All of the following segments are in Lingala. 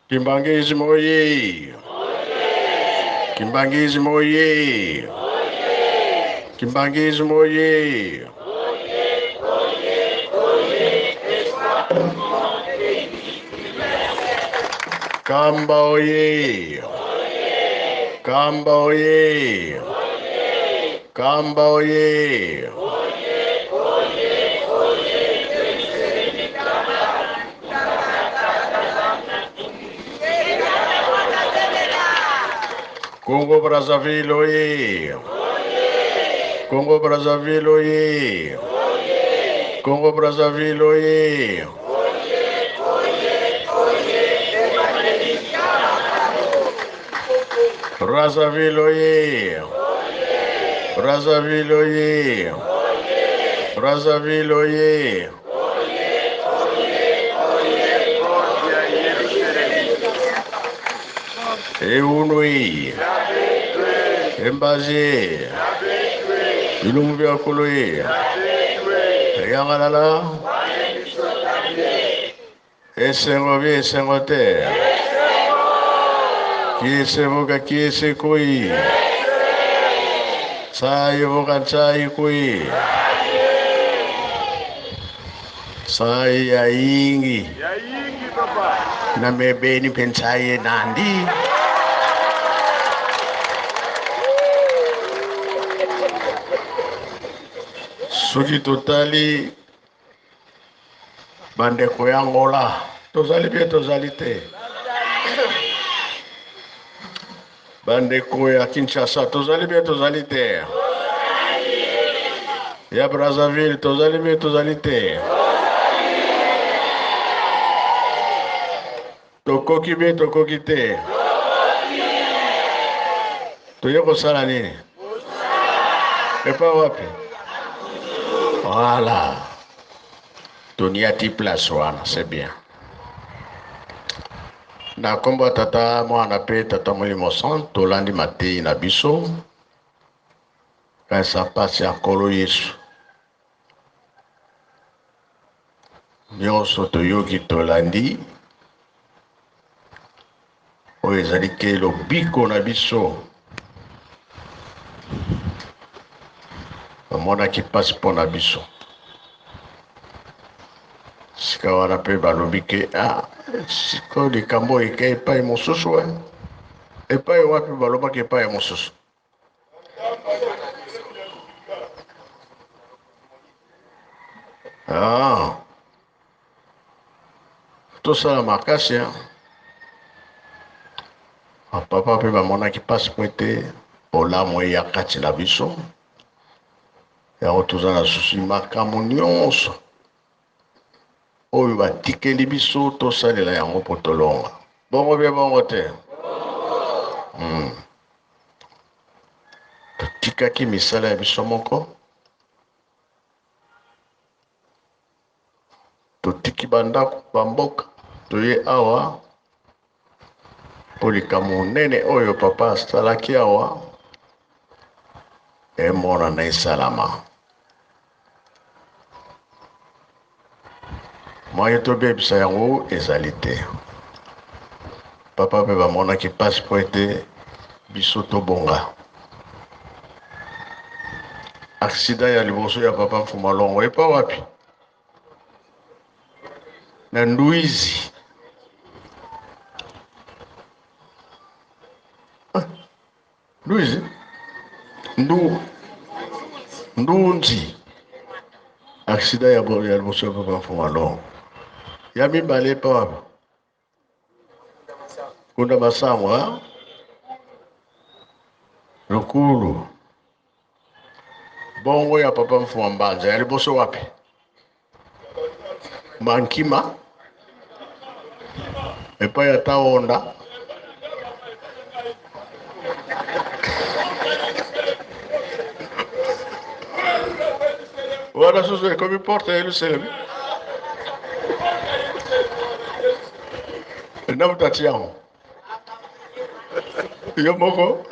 Kimbanguisme oye! Kimbanguisme oye! Kimbanguisme oye! Kamba oye! Kamba oye! Kamba oye! Congo Brazzaville oye! Congo Brazzaville oye! Congo Brazzaville oye! Brazzaville oye! Brazzaville oye! Brazzaville oye! Eunui Embazi Bilumbu bya kolo ye Eyangalala Esengo bi esengo te Kiese voka kiese kui Sai voka sai kui Sai ya yingi Na mebeni pensaye nandi. Soki totali bandeko ya Angola, tozali bien, tozali te. Bandeko ya Kinshasa, tozali bien, tozali te. Ya Brazzaville, tozali bien, tozali te. Tokoki bien, tokoki te. Toye kosala nini? Epa wapi? Voilà. Toniati place wana, c'est bien. Na kombo ya Tata, Mwana pe Tata Molimo Santu, tolandi mateyi na biso. Kanisa pasi ya Nkolo Yesu. Nyonso toyoki tolandi, oyo ezali ke lobiko na biso. Bamonaki mpasi mpo na biso. Sika wana mpe balobi ke ah, sikoyo likambo oyo ekei epai mosusu e. Epai wapi balobaki epai mosusu? Ah. Tosala makasi hein. Papa mpe bamonaki mpasi mpo ete bolamu eya kati na biso. Yango toza na susi makambo nyonso oyo batikeli biso tosalela yango mpo tolonga. Bongo bie bongo te? Totikaki misala ya biso moko, totiki bandako bamboka, toye awa mpo likambo monene oyo papa asalaki awa emonana esalama. Moyen tobebisa yango ezali te. Papa mpe bamonaki mpasi mpo ete biso tobonga. Accident ya liboso ya papa Mfuma Longo epa wapi? Na Nduizi. Nduizi? Ndu Ndunzi. Accident ya ya liboso ya papa Mfuma Longo. Ya mibale epa wapi? Kunda Masango, hein? Lukulu. Bongo ya papa Mfuma Mbanza ya liboso wapi? Mankima. Epai ya Taonda. Wana susu ekomi porte ya Yelusalemi. Nabuta yango. Yo moko.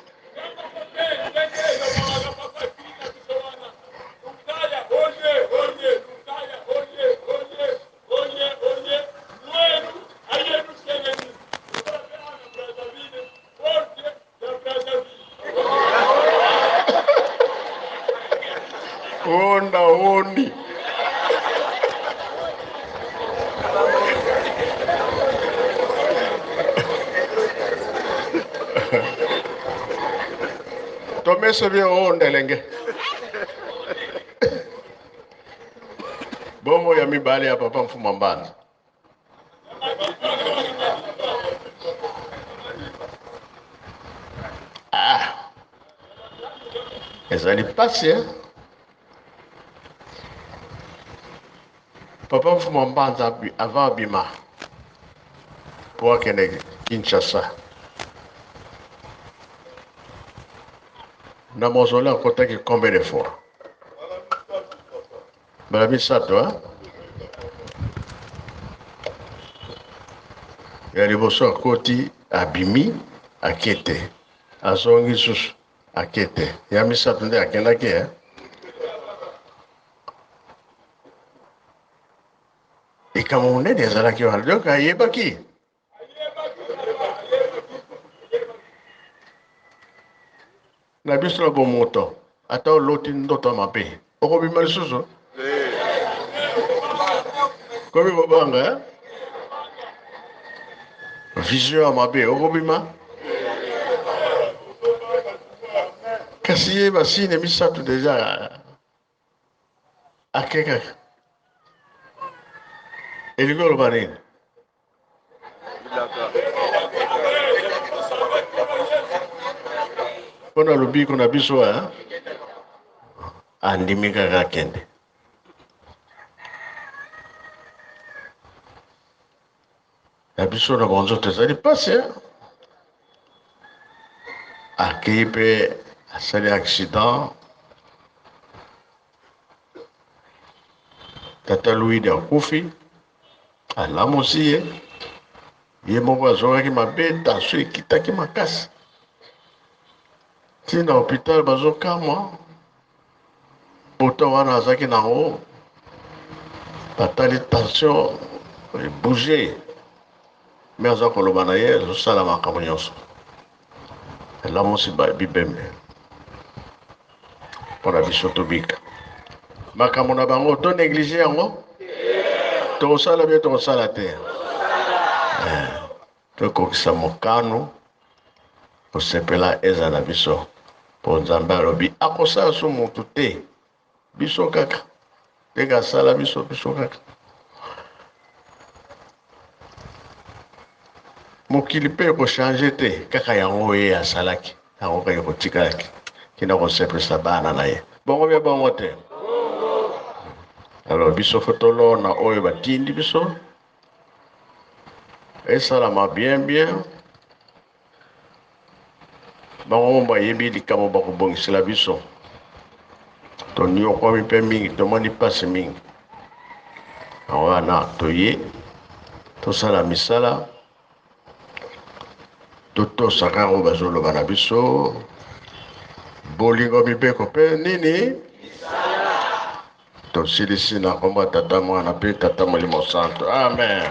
Tomeso bien o ndelenge. Bongo ya mibale ya papa Mfuma Mbanza. Ah. Ezali pasi eh? Papa Mfuma Mbanza avant abima po akende Kinshasa na mausolée akotaki combien de fois? Mbala misato hein? Ya liboso akoti abimi ake te, azongi susu ake te, ya misato nde akendaki hein? Likambo monene ezalaki wana, donc ayebaki na biso na bomoto, ata oloti ndoto ya mabe okobima lisusu komi kobanga eh? Vision ya mabe okobima, kasi ye basine misato deja ake kaka. Elingi oloba nini? Mpo na lobiko na biso eh? Andimi kaka akende. Na biso na banzoto ezali mpasi eh? Akei mpe asali accident. Tata Luidi akufi, alamusi ye, ye moko azongaki mabe, tension ekitaki makasi. Ti na hopital bazokamwa, poto wana azalaki nango, batali tension ebouge, me aza koloba na ye, azosala makambo nyonso. Elamusi bibembe mpo na biso tobika. Makambo na bango to neglige yango, tokosala bie tokosala te. Eh, tokokisa mokano, kosepela eza na biso, mpo Nzambe alobi akosala so motu te, biso kaka ndenge asala biso, biso kaka. Mokili mpe ekochange te, kaka yango ye asalaki yango kaka ekotikalaki kina kosepelisa bana na ye. Bongo bia bongo te. Alors biso fo tolona oyo batindi biso esalama bien bien. Bango mo bayebi likambo bakobongisela biso. Toniokwami mpe mingi, tomoni mpasi mingi. Yango wana toye tosala misala, totosa kaka oyo bazoloba na biso. Bolingo mibeko mpe nini tosilisi na kombo ya Tata, Mwana mpe Tata Molimo Santo. Amen.